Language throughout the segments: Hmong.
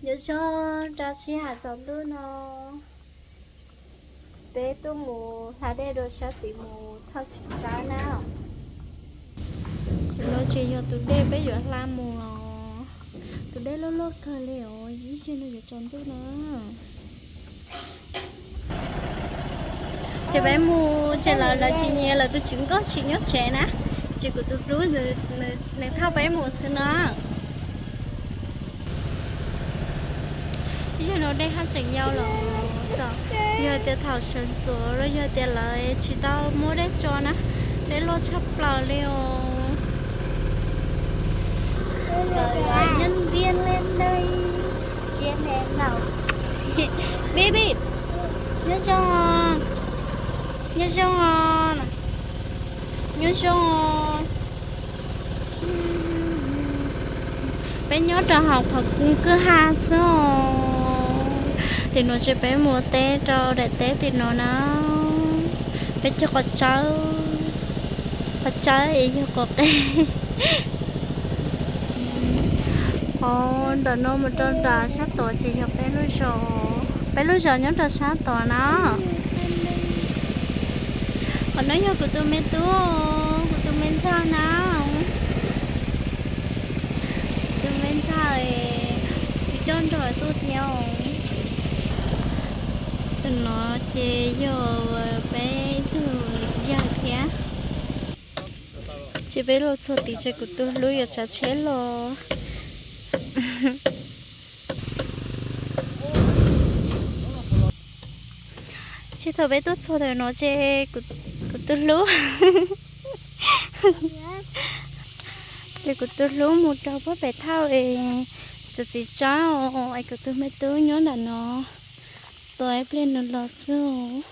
Nyob zoo rau sij hawm tsaus ntuj no, peb tuaj mus hla dej dua sab tid mus thauj txiv tsawb na. Tus no tsis yog tus dej peb yuav hla mus os. Tus dej loj loj kawg li os, ib zaug no yuav tsaus ntuj na. Ces peb mus ces lawv, lawv tsis nyiam, lawv tus tswv nkauj tsis nyob tsev na, ces kuv tus hlub nws thauj peb mus xwb no. Ib zaug no dej haj tseem yau los, yog tias thaum sawv ntxuav los yog tias lawv tsis tau muab dej tso na, dej loj tshaj plaws li os. Nhân viên lên đây, viên lên lầu. Baby, nyob zoo, nyob zoo, nyob zoo. Peb nyob rau hauv qhov kwj ha xwb os. Tim no ces peb mus teb rau daim teb tim no na. Peb cog qhov tsawb, qhov tsawb es yog qhov qe. Qhov ntawm no mus rau nram sab tod ces yog peb lub zos, peb lub zos nyob rau sab tod na. Qhov no yog kuv tus me tub, kuv tus me ntxawg na. Kuv tus me ntxawg, kuv coj nrog tuaj thiab. Tus no ces yog peb ib tug yawg thiab. Ces peb los txog tid ces kuv tus hlub yuav tsav tsheb los. Ces thaum peb tuaj txog ntawm no ces kuv tus hlub, ces kuv tus hlub mus rau pem thauj es txiv tsawb es kuv tus me tub nyob ntawm no tos ib pliag nws los xwb.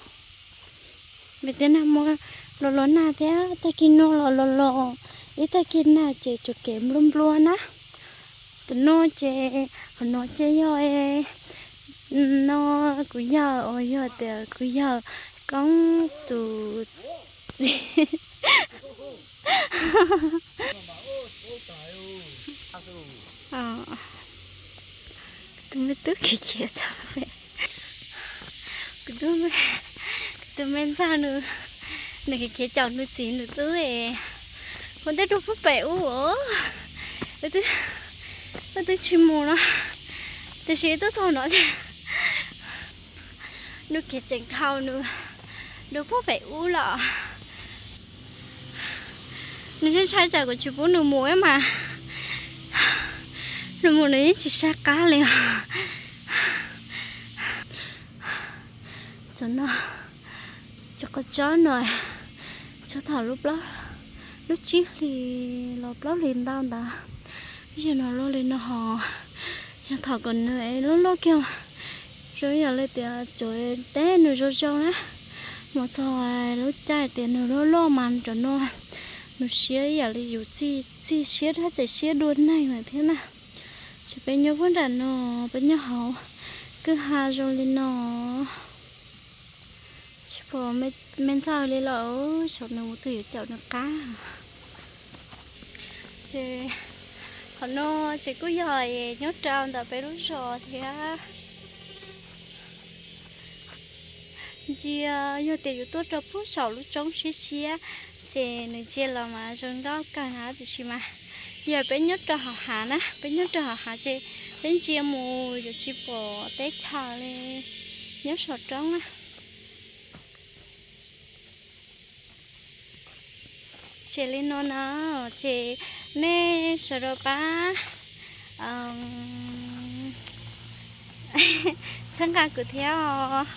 Vim tias nag hmo los los nag thiab, tag kis no los los los, ib tag kis nag ces tsuas kev nplua nplua na. Tus no ces, qhov no ces yog no kuv yawg, uas yog tias kuv yawg koob tus txiv. Tus me tub khiav khiav txog pem. Kuv tus me ntxawg nws, nws khiav khiav caum nws txiv nws tub es ua ntej dua puag pem ub os. Wb twb tsis mus no, tiam sis wb twb txog no ces nws khiav ceev dhau nws dua puag pem ub lawm. Nws ntshai ntshai tsam kuv tsis pub nws mus mas, nws mus nws yeej tsis saib qab li os. Tam no, cov qhov tsob no, txog thaum lub plaub, lub tsib hlis los plaub hlis ntau ntawd, ib yam no luaj li no hos, yog thaum kom nws loj loj kiag, zoo yam li tias cov teb nws zoo zoo na, mus txog lub caij tias nws loj loj mas cov no nws siab ib yam li yus txij siab thiab txawm siab dua neeg lawm thiab na. Ces peb nyob puag nram no, peb nyob hauv kwj ha zoo li no. Tsis pom me ntxawg li lawm, xyov nws mus twg yuav caum nws qab. Ces qhov no ces kuj yog nyob rau ntawm peb lub zos thiab. Ntsia yog tias yus tuaj rau puag saum lub roob siab siab, ces nws ntsia los mas zoo nkauj kawg na, tiam sis mas yog peb nyob rau hauv hav na, peb nyob rau hauv hav ces peb ntsia mus yuav tsis pom teb chaws li nyob saum roob na. Ces li no na, ces nej sawv daws pab txhawb nqa kuv thiab os.